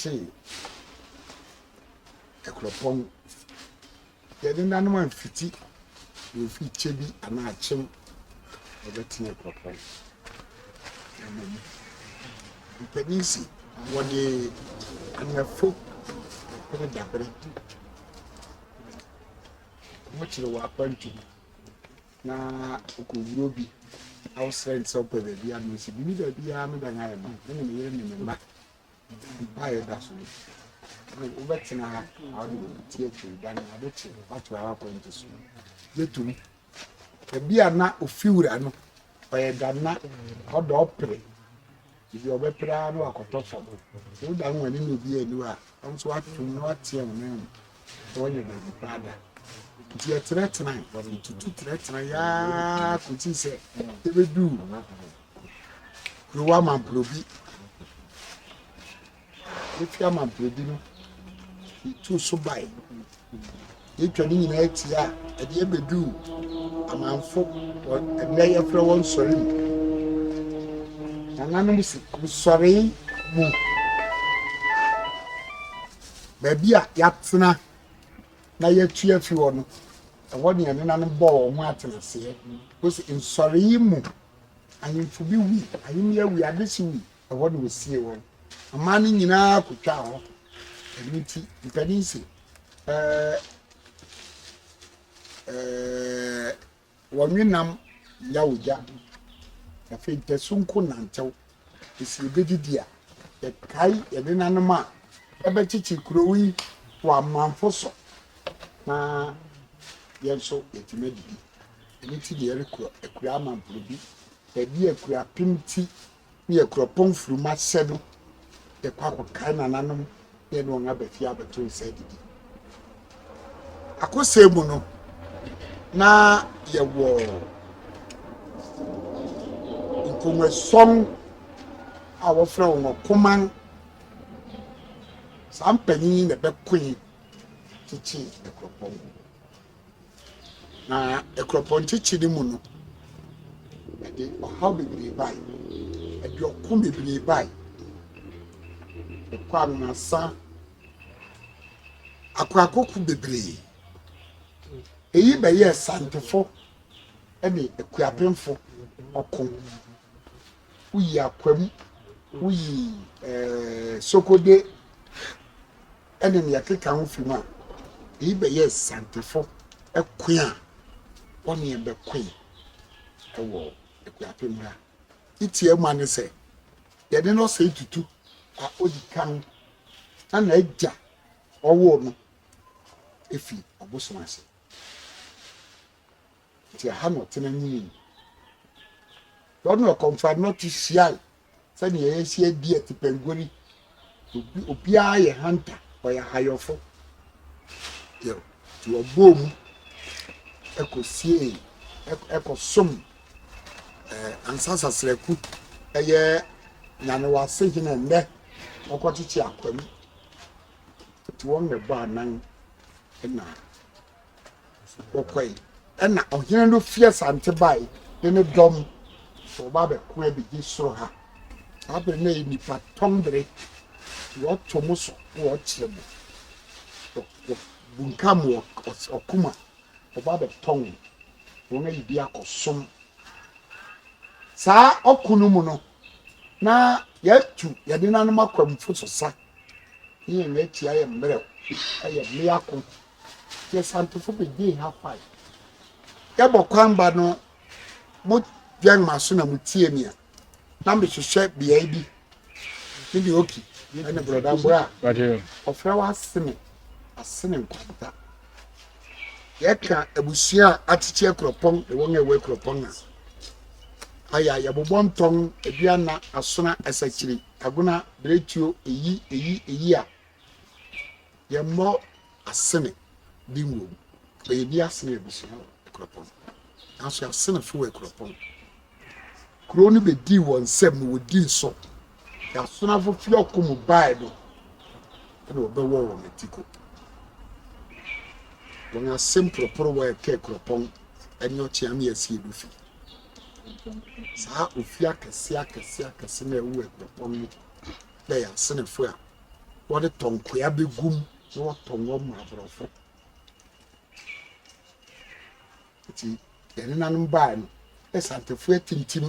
Yɛkyekyee Akuropɔn. Yɛn nenanom amfiti na wɔfiri Kyebi anaa Akyem na wɔbɛtena Akuropɔn. Na mmom, mpanin se wɔde anafo pere dabere. Wɔkyere wɔ akwantu mu na ɔkɔwuro bi na wosrɛ no sɛ wopɛ baabi a na ɔsi bi ne baabiara me dan ayɛ ma me ne me yere ne me mma. Mpaeɛ da so no, wobɛtena ha na wode wo ti atwiri da no ade kye woato ara akwantu so. Gye tom. Baabi a na ofiwura no ɔyɛ danna ɔdɔ ɔpere ebi ɔbɛpere ara na wakɔtɔ fam. Sɛ woda ho ani na obi ani a, ɔno nso watom na wateɛ wo nan mu na wanya baabi pa ada. Nti yɛtenatenae, yɛtutu tenatenae yaa kɔsi sɛ yɛbɛduu Kurow Amamprobi. Yefi Amamprobi no, yetuu so bae. Yetwa ne nyinaa tia a, ɛde yɛn beduu Amanfo, ɛnnɛ yɛfrɛ wɔn Nsɔre mu. Nananom si Nsɔre mu. Baabi a yɛatena na yɛatu afi hɔ no, ɛhɔ ne yɛn nenanom bɔɔ wɔn ho atenaseɛ. Wosi Nsɔre mu. Ahemfo bi wui, ahemmea wui, adehye wui, ɛhɔ na wɔsiee wɔn. Aman no nyinaa kɔtwaa hɔ. Ɛno nti, mpanin se, ɛɛ, ɛɛ, wɔnwe nam ya ogya. Afei ntasu nko nantew. Esi yɛbɛdidi a, yɛkae yɛn nenanom a ɛbɛkyekye kurow yi wɔ amanfo so na yɛn nso yɛatumi adidi. Ɛno nti na yɛrekɔ Akuraa Amanporobi, baabi a Akuapem ti ne Akuropɔn Furuma hyɛ no. Yɛkɔ akɔkae nananom na yɛne wɔn aba fie abɛto nsa adidi. Akosɛe mu no, na yɛwɔ nkonnwasɔn a wɔfrɛ wɔn ɔkoman. Saa mpanyin yi na ɛbɛkoe kyekyee Akuropɔn. Na Akuropɔn kyekye no mu no, ɛde ɔhaw bebree bae. Ɛde ɔko bebree bae. Ɛkɔ ananasa, akorakoko bebree. Eyi bɛyɛɛ Santefo ne Akuapemfo ɔko. Woyi Akwam, woyi ɛɛ Sokode. ne nea ɛkeka ho fi mu a, eyi bɛyɛɛ Santefo ko a wɔne yɛn bɛkoe wɔ Akuapem ha. Ne tiaa ne sɛ, yɛne no ɔsɛe tutu a odi kan na n'agya ɔwoo no fi ɔbosom ase. Nti ɛha na ɔtena nyinii. Ɔne ɔkɔmfoanɔkye hyiae sɛnea yɛahyia di atipɛnguori. Obi obiara yɛ hunter, ɔyɛ ahayɔfo. Yɛ nti ɔbɔɔ mu ɛkɔsiee ɛkɔsom ɛɛ Ansa Sasraku ɛyɛ Nyanewase hene nnɛ ɔkɔkyekye Akwam. Nti wɔn na ɛbɔ anan ɛna Wɔkɔe. Ɛnna ɔhene no fi Asante bae ne ne dɔm sɛ wɔba abɛko abegye soro ha. Saa bere no yɛ nnipa tɔn bere. Wɔto mo so na wɔkyere mo. Wɔbunkam wɔ ɔko mu a, wɔba abɛtɔn wɔn ayi bi akɔsom. Saa ɔko no mu no, na yɛatu yɛn nenanom akwamfo so sa, ne yɛn akyi ayɛ mmerɛw, ayɛ mmeako. Yɛ Santefo begyee ha fae. Yɛbɔ kwan ba no, mo dwɛn m'aso na mo tie me a, na mehwehwɛ beae bi. Me de Oki ne Brɔda Mboa a ɔfrɛ wo Asene, Asene Nkwanta. Yɛka abusua a akyekye Akuropɔn ne wɔn a ɛwɔ Akuropɔn a, ayɛ a yɛbobɔ ntɔn, aduana, asona, asakyiri, agona, biretuo, eyi, eyi, eyi a, Yɛmmɔ asene bi wom. Na yɛnni asene abusua wɔ Akuropɔn. Nanso asenefo wɔ Akuropɔn. Kurow no bedii wɔn nsam na wɔdii so. Yɛasonafo fi ɔko mu bae no, ɛna wɔbɛwɔɔ wɔn atiko. Wɔn ase mporoporowa a ɛka Akuropɔn ne Ɔkyeame Asiedu fi. Saa ofi akɛse akɛse akɛse na ɛwɔ Akuropɔn no bɛyɛ asenefo a. Wɔde tɔ nkoa bɛgu mu na wɔtɔn wɔn ma aborɔfo. Nti yɛn nenanom baeɛ no, Asantefo atintim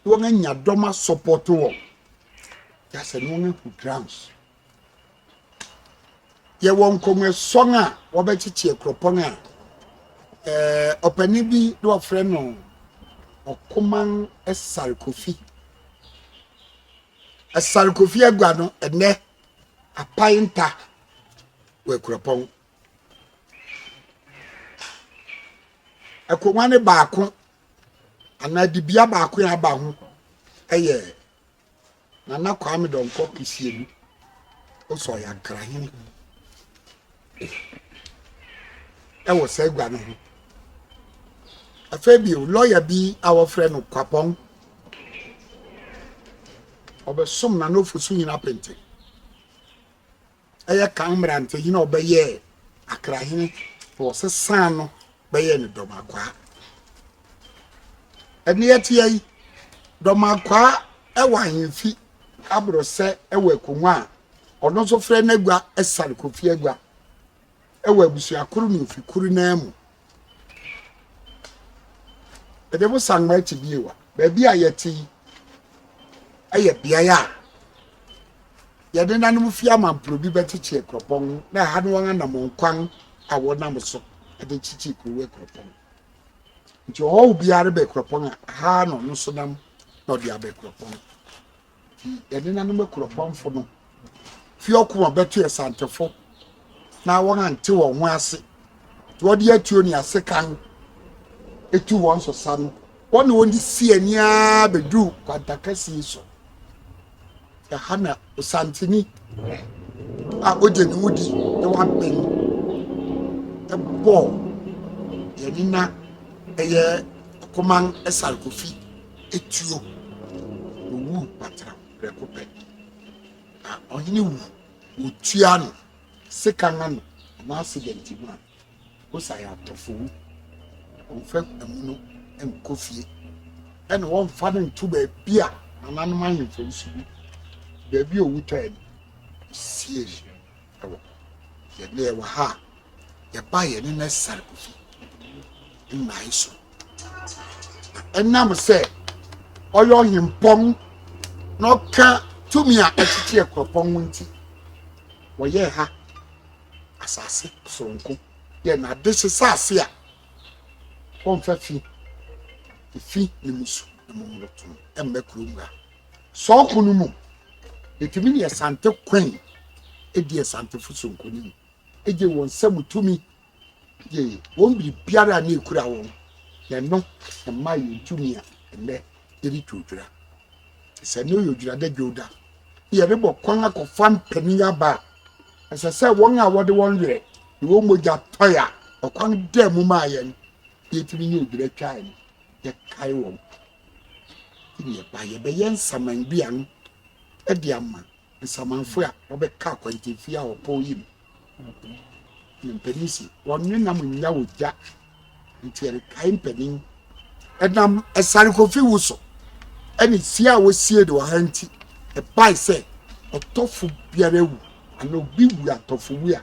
na wɔanya dɔm asɔpɔto wɔn. Yɛasɛ na wɔahu grounds. Yɛwɔ nkɔmmɔsɔn a wɔbɛkyekye akuropɔn a ɛɛ ɔpanin bi na wɔfrɛ no Ɔkoman Ɛsare Kofi. Ɛsare Kofi agua no ɛnɛ apae nta wɔ akuropɔn. Akonnwa no baako anaa dibea baako a aba ho yɛ Nana Kwame Donkor Kisielu, ɔsɛ ɔyɛ Ankrahene ɛwɔ saa agua no ho. Afei bio, lɔya bi a wɔfrɛ no Kwapɔn, ɔbɛsom Nana Ofosu Hene Apente. Ɛyɛ kan mmerantehene a ɔbɛyɛɛ Akrahene na wɔsesaa no bɛyɛɛ no Dɔmakwaa. Ɛne ɛteɛ yi, Dɔmakwaa wɔ ahemfi aborɔsɛ wɔ akonnwa a ɔno nso frɛ n'agua Sare Kofi Agua wɔ abusua koro ne ofi koro no ara mu. Mede mo san m'akyi bio a, baabi a yɛte yi yɛ beae a yɛn nenanom fi amamporo bi bɛkyekyee kuropɔn ho, na ɛha ne wɔn anammɔn kwan a wɔnam so de kyekyee kurow akuropɔn. Nti ɔhɔho biara reba kuropɔn a, ha na ɔno nso nam na ɔde aba kuropɔn. Nti yɛn nenanom akuropɔnfo no fi ɔko a bɛto Asantefo na wɔante wɔn ho ase nti wɔde atuo ne asekan etu wɔn so sa no, wɔne wɔn de si ani ara bɛduru kwanta kɛse yi so. Ɛha na Osanteni a ogye ne ho di na waben bɔɔ yɛn nena ɛyɛ Ɔkoman Ɛsare Kofi etuo na owuu patraw prɛko pɛ. Na ɔhene wu, wotua no sekan ano anaa accident mu a, wosa yɛ atɔfo wu. Wɔmfa amu no nkɔ fie, ɛna wɔmfa no nto baabi a nananom ahemfo nso wu. Baabi a owu tɔe no, sie no wɔ hɔ. Yɛn yɛwɔ ha a, yɛba yɛne no sare kofi nnae so. Na ɛnam sɛ ɔyɛ ɔhempɔn na ɔka tumi a ɛkyekye akuropɔn ho nti, wɔyɛɛ ha asase soronko yɛ n'adehye saase a wɔmfa fi efi ne musu ne momonoto mma kurom ha. Saa ɔko no mu, yɛtumi ne Asante koe di Asantefo so nkonim, gye wɔn nsam tumi, gye wɔn biribiara a na ekura wɔn, na ɛno mma yɛn tumi a ɛnnɛ yɛde tu odwira. Sɛ ɛnnɛ yɛ odwira da dwowda, na yɛrebɔ kwan akɔfa mpanin aba a, ɛsɛ sɛ wɔn a wɔde wɔn werɛ ne wɔn mogya tɔe a ɔkwan daa mu maa yɛn na yɛtumi ne odwira twae no, yɛkae wɔn. Nti na yɛba yɛbɛyɛ nsamanduan de ama nsamanfo a wɔbɛka akwantemfi a wɔpɔw yi mu. Na mpanin si wɔnwe nam nnya ogya nti yɛrekae mpanin. Ɛnam ɛsare kofi wu so ɛne sie a wosie de wɔ ha nti ɛbae sɛ ɔtɔfo biara wu anaa obi wu atɔfo wu a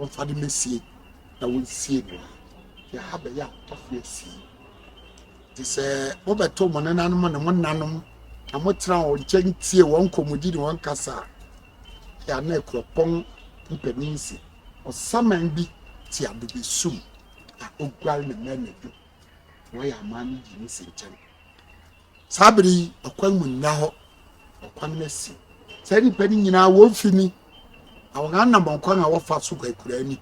wɔmfa no mmɛsie na wɔnsie no ha. Nti ɛha bɛyɛ atɔfo asie. Nti sɛ mobɛto mo nenanom ne mo nanom na motena wɔn nkyɛn tie wɔn nkɔmmɔdi ne wɔn kasa a, yɛ a na akuropɔn mpanin se ɔsaman bi te abobesum a oguare ne mma anadwo na wɔyɛ aman no yi no si nkyɛn. Saa bere yi, ɔkwan mu nna hɔ, ɔkwan no asi. Saa nnipa no nyinaa wɔn fi ni, na wɔn anammɔn kwan a wɔfa so kɔ akuraa ni.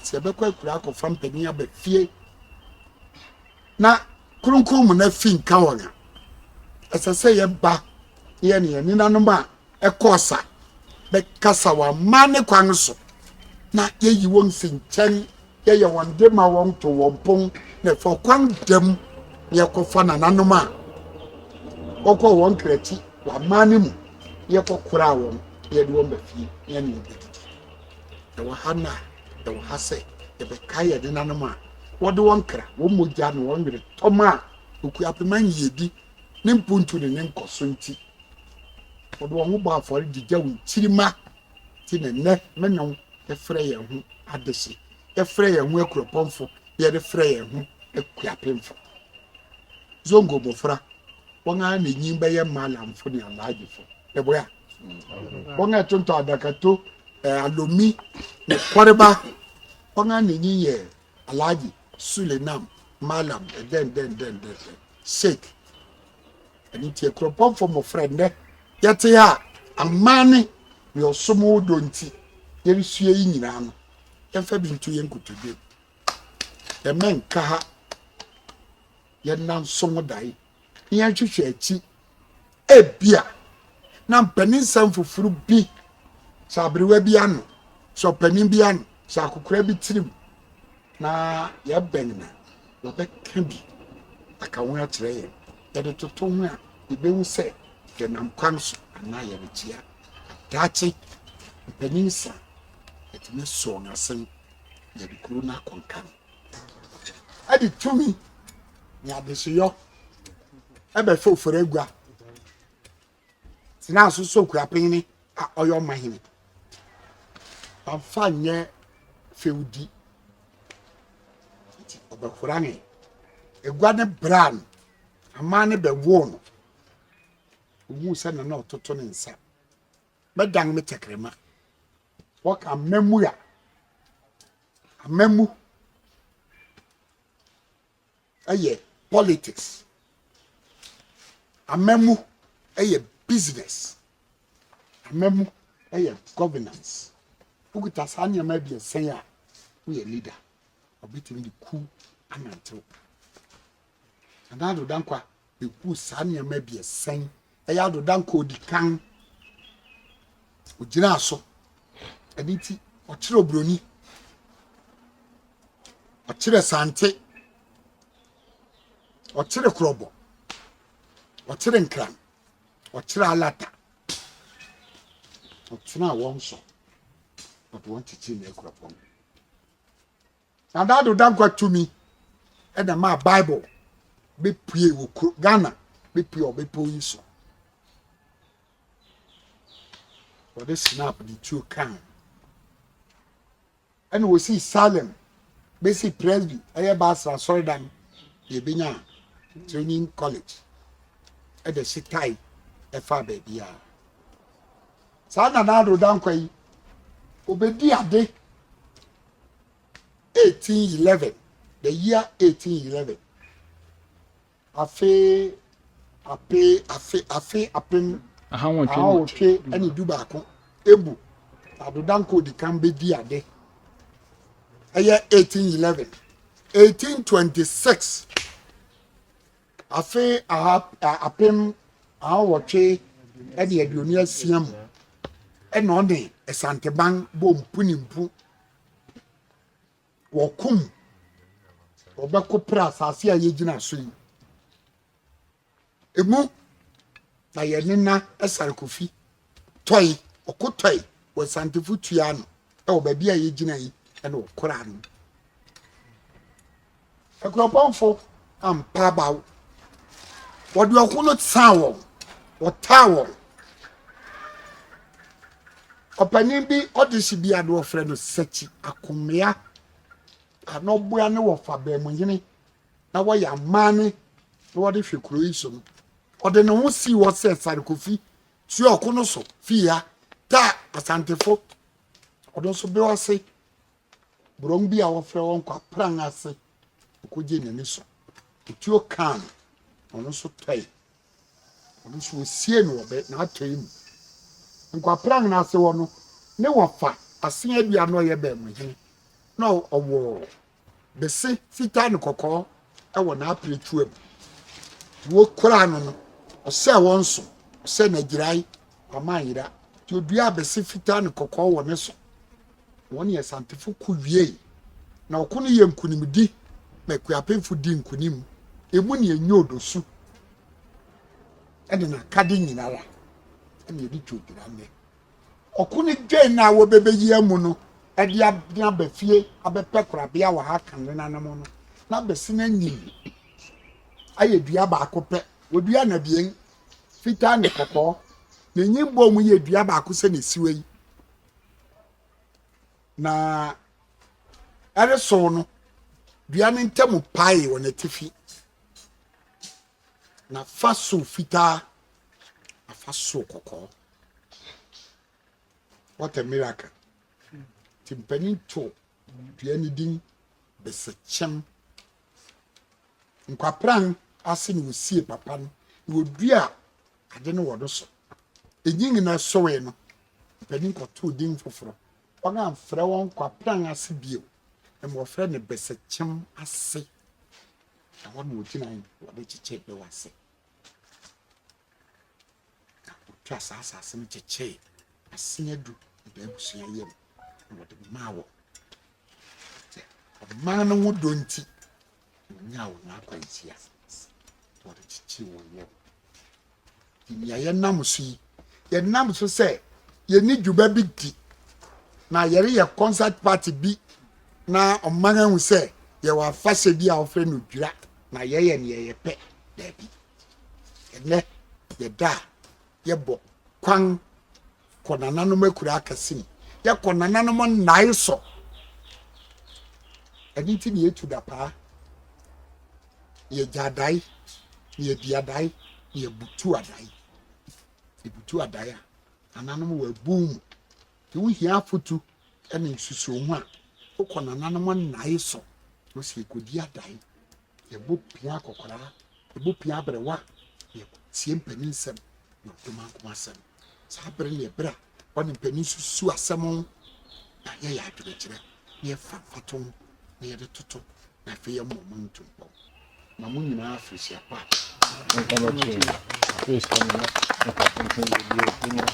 Sɛ yɛbɛkɔ akuraa akɔfa mpanin aba fie na kronkron mu na fi nka wɔn a, ɛsɛ sɛ yɛba na yɛne yɛn nenanom a ɛkɔɔ sa bɛkasa wɔ amanne kwan so na yɛyi wɔn si nkyɛn, yɛyɛ wɔn de ma wɔn to wɔn pon na ɛfa ɔkwan dam na yɛkɔfa nananom a wɔkɔɔ wɔn krakyi wɔ amanne mu na yɛkɔkoraa wɔn na yɛde wɔn ba fie na yɛne wɔn bɛdidi. Yɛwɔ ha no a, yɛwɔ ha sɛ yɛbɛkae yɛn nenanom a wɔde wɔn kra, wɔn mogya ne wɔn weretɔm a Okuapema nyiyedi ne mpuntu ne ne nkɔso nti. Wɔde wɔn ho bɔ afɔre de gya wo nkyirimma. Nti na nnɛ me ne wo yɛfrɛ yɛn ho adehye, yɛfrɛ yɛn ho akuropɔnfo, na yɛde frɛ yɛn ho akuapemfo. Zongo mmofra, wɔn ara na enyin bɛyɛ Malamfo ne Alhajifo. Ɛboa. Wɔn a ɛtontɔn adakato, eh, alomi ne kɔreba, wɔn ara na enyin yɛ Alhaji, Sulenam, Malam, ɛdɛn dɛn dɛn dɛn dɛn, Sheikh. Ɛno nti akuropɔnfo mmofra nnɛ yɛte ha a amanne ne ɔsom wo dɔ nti yɛresua yi nyinaa no, yɛmfa bi nto yɛn nkotodwe mu. Yɛmmɛ nka ha, yɛnna nso ho dae na yɛnhwehwɛ akyi. Ebia na mpaninsɛm foforo bi sɛ aberewa bi ano, sɛ ɔpanin bi ano, sɛ akokora bi tirim na yɛbɛn no a, wɔbɛka bi aka ho akyerɛ yɛn. Yɛde toto ho a, yebehu sɛ yɛnam kwan so anaa yɛrekyea. Daakye, mpanin sa a, yɛatumi asɔ wɔn asen na yɛde kuro no akɔ nkan. Ɛde tumi ne adehyeyɔ ɛbɛfa ofori agua tenaa so sɛ okuapɛn a ɔyɛ ɔmahene. Wamfa nyɛ fɛwdi nti ɔbɛhora ne agua ne braa no aman ne bɛwoo no. Ohuu sɛ na na ɔtoto ne nsa. Mɛdan me tɛkrɛma. Wɔka amammu a, amammu yɛ politics, amammu yɛ business, amammu yɛ governance. Wokuta saa nneɛma abiɛsa yi a, woyɛ leader. Ɔbɛtumi de kuw anantew. Nana Addo Dankwa bɛhuu saa nneɛma abiɛsa yi. Ɛyɛ Addo Dankwa odi kan. Ogyinaa so. Ɛno nti, ɔkyerɛ oburoni. Ɔkyerɛ Sante. Ɔkyerɛ Korɔbɔ. Ɔkyerɛ Nkran. Ɔkyerɛ Alata. Ɔtenaa wɔn so. Ɔde wɔn kyekyere n'akurapɔn. Nana Addo Dankwa tumi ɛna maa Bible bɛpue wɔ kuro Ghana bɛpue wɔ bepɔ yi so. Wɔde snap de tuo kan. Ɛna wɔsii Salem bɛsi Presby ɛyɛ Basra asɔredan na yɛbɛnya training college ɛde hyetae ɛfa baabiara. Saa Nana Addo Dankwa yi obɛdi ade 1811 the year 1811 Afe ape afe afe apem ahawɔtwe ne dubaako ebu Ado Dankwa odikan bedi ade. Ɛyɛ 1811. 1826 afe aha apem ahawɔtwe ne 26 mu ɛna ɔne Asanteman bɔ mpu ne mpu. Wɔko mu, wɔbɛko pere asase a yɛgyina so yi. Emu na yɛn nena Ɛsare Kofi tɔe, ɔko tɔe wɔ Asantefo tua ano wɔ baabi a yɛgyina yi na wɔkoraa no. Akuropɔnfo ampa abaw. Wɔde ɔko no saa wɔn, wɔtaa wɔn. Ɔpanin bi ɔdehye bi a na wɔfrɛ no Sakyi Akomea a na ɔboa ne wɔfa Baamuhene na wɔyɛ amanne na wɔde hwɛ kuro yi so no, ɔde ne ho sii hɔ sɛ Sarekofi tua ɔko no so fii ha taa Asantefo. Ɔno nso bew ase borɔn bi a wɔfrɛ wɔn Kwapran ase ɔkɔgyee n'ani so. Otuo kaa no, ɔno nso tɔe. Ɔno nso wɔsiee no wɔ bɛ n'atɔe mu. Nkwapran no ase hɔ no, ne wɔfa Asen Adua na ɔyɛ Baamuhene. Na ɔwɔ bese fitaa ne kɔkɔɔ wɔ n'aperetua mu. Wɔkuraa no no, ɔsɛɛ wɔn so, ɔsɛɛ n'agyirae, wama anyera. Nti oduaa bese fitaa ne kɔkɔɔ wɔ ne so. Wɔne Asantefo ko wiei, na ɔko no yɛ nkonimdi ma Akuapemfo dii nkonim. Emu ne Enyodosu ne n'akade nyinara na yɛde twa odwira nnɛ. Ɔko no dwen no a wɔbɛbɛyi amu no de abena aba fie abɛpɛ korabea wɔ ha ka nenanom no, na bɛse no anyin ayɛ dua baako pɛ. Wɔdua no abien, fitaa ne kɔkɔɔ. Na enyin bɔɔ mu yɛ dua baako sɛ na esiwa yi. Na ɛresow no, dua no ntam paee wɔ n'atifi. Na fa sow fitaa, na fa sow kɔkɔɔ. What a miracle. Nti mpanin to dua no din besekyem. Nkwapran ase na wosie papa no, na wodua ade no wɔ no so. Enyin na ɛsowee no, mpanin kɔtoo din foforɔ. Wɔn amfrɛ wɔn nkwapran ase bio, na mmom wɔfrɛ no besekyem ase. Ɛhɔ na wogyinae wɔde kyekyee bew ase. Na wotwaa saa asase no kyekyee asen adu da abusua yam na wɔde maa wɔn. Sɛ ɔman no ho dɔ nti, wɔnyaa wɔn akwanhyia na wɔde kyekyee wɔn yam. Nti nea yɛnam so yi, yɛnam so sɛ yɛne dwuma bi di na yɛreyɛ concert party bi na ɔman ahu sɛ yɛwɔ afahyɛ bi a wɔfrɛ no dwira na yɛyɛ nea yɛpɛ daabi. Ɛnnɛ, yɛda a, yɛbɔ kwan kɔ nananom akuraa akɛse mu. Yɛkɔ nananom nnae so. Ɛno nti na yɛtu dapaa, na yɛgya adae, na yɛdi adae, na yɛbutu adae. Yɛbutu adae a, nananom wɔ abuu mu. Nti wohia afotu ne nsusuoho a, wokɔ nananom nnae so na wɔsi yɛkɔdi adae. Yɛbɔ pia akɔkoraa, yɛbɔ pia aberewa, na yɛtie mpanin nsɛm ne ɔdomankoma asɛm. Saa bere no yɛ bere a wɔne mpanin susu asɛm ho na yɛyɛ adwenekyerɛ na yɛfa mfatoho na yɛde toto na afei yɛma ɔman tu mpɔn. Ma mo nyinaa afirihyia pa. Nka bɛkyerɛ. Afei sɛ menya nkwa tenten yɛ bio.